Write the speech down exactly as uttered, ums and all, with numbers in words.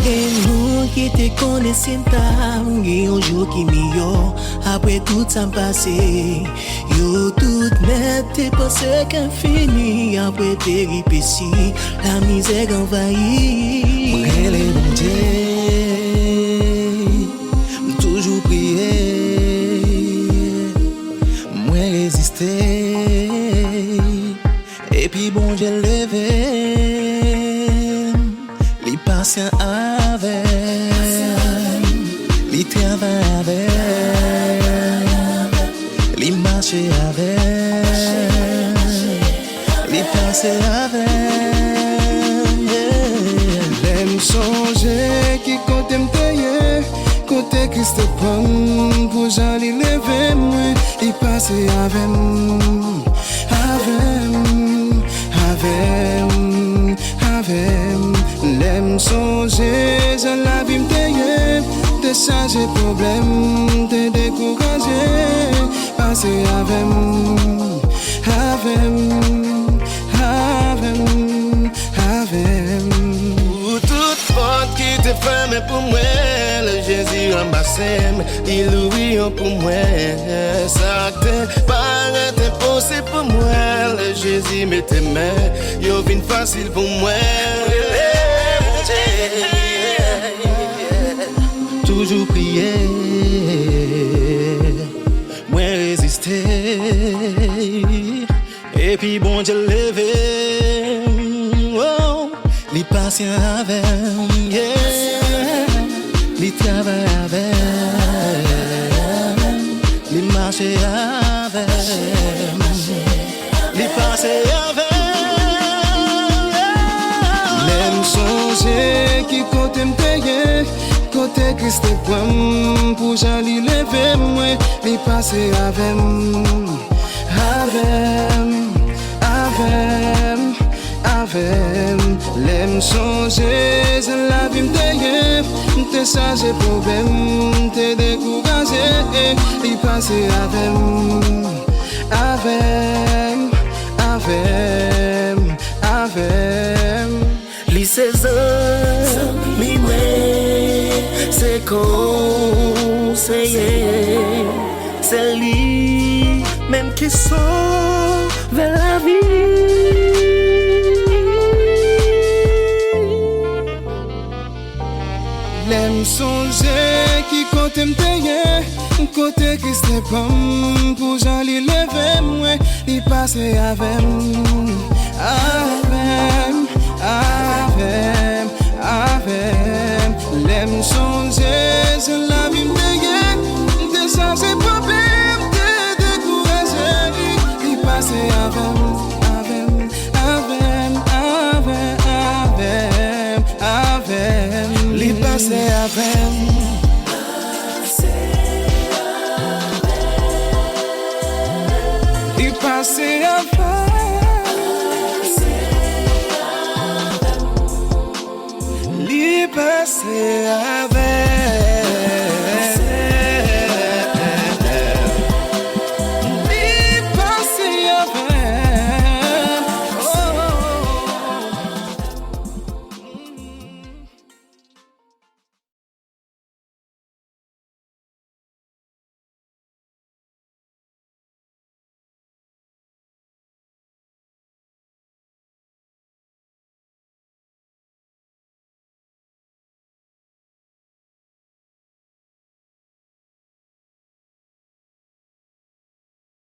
E nou ki te konnen si n ta gen yon jou ki miyò apre tout sa m pase. Yo tout nèt te panse ke m fini apre peripesi, lamizè k anvayi. Mwen rele Bondye, m toujou priye, mwen reziste. Epi Bondye leve m, li pasyan avè m, li travay avè m, li mache avè m, li pase avè m, yeah. Lè m sonje ki kote m te ye, kote Kris te pran m, pou jan li leve m, wi, li pase avè m, avè m, avè m, avè m. Lè m sonje jan lavi m te ye, te chaje pwoblèm, te dekouraje, pase avè m, avè m, avè m, avè m. Pou tout pòt ki te fèmen pou mwen, lè Jezi ranmase m, li louvri yo pou mwen. Sa k te parèt enposib pou mwen, lè Jezi mete men, yo vin fasil pou mwen. Rele Bondye, toujou priye, mwen reziste. Epi Bondye leve m, oh, li pasyan avè m, yeah. Li travay avè m, li mache avè m, li pase avè m, yeah. Lè m sonje ki kote m te ye, kote Kris te pran m, pou jan li leve m, wi, li pase avè m, avè m, avè m, avè m. Lè m sonje jan lavi m te ye, m te chaje pwoblèm, m te dekouraje, li pase avè m, avè m, avè m, avè m. Li se zanmi mwen, se konseye, se li menm ki sove lavi. Lè m sonje ki kote m te ye, kote Kris te pran m, pou jan li leve m, wi, li pase avè m, avè m, avè m, avè m. Lè m sonje jan lavi m te ye, m te chaje pwoblèm, m te dekouraje, li pase avè m, avè m, avè m, avè m, avè m, avè m. Li pase avè m.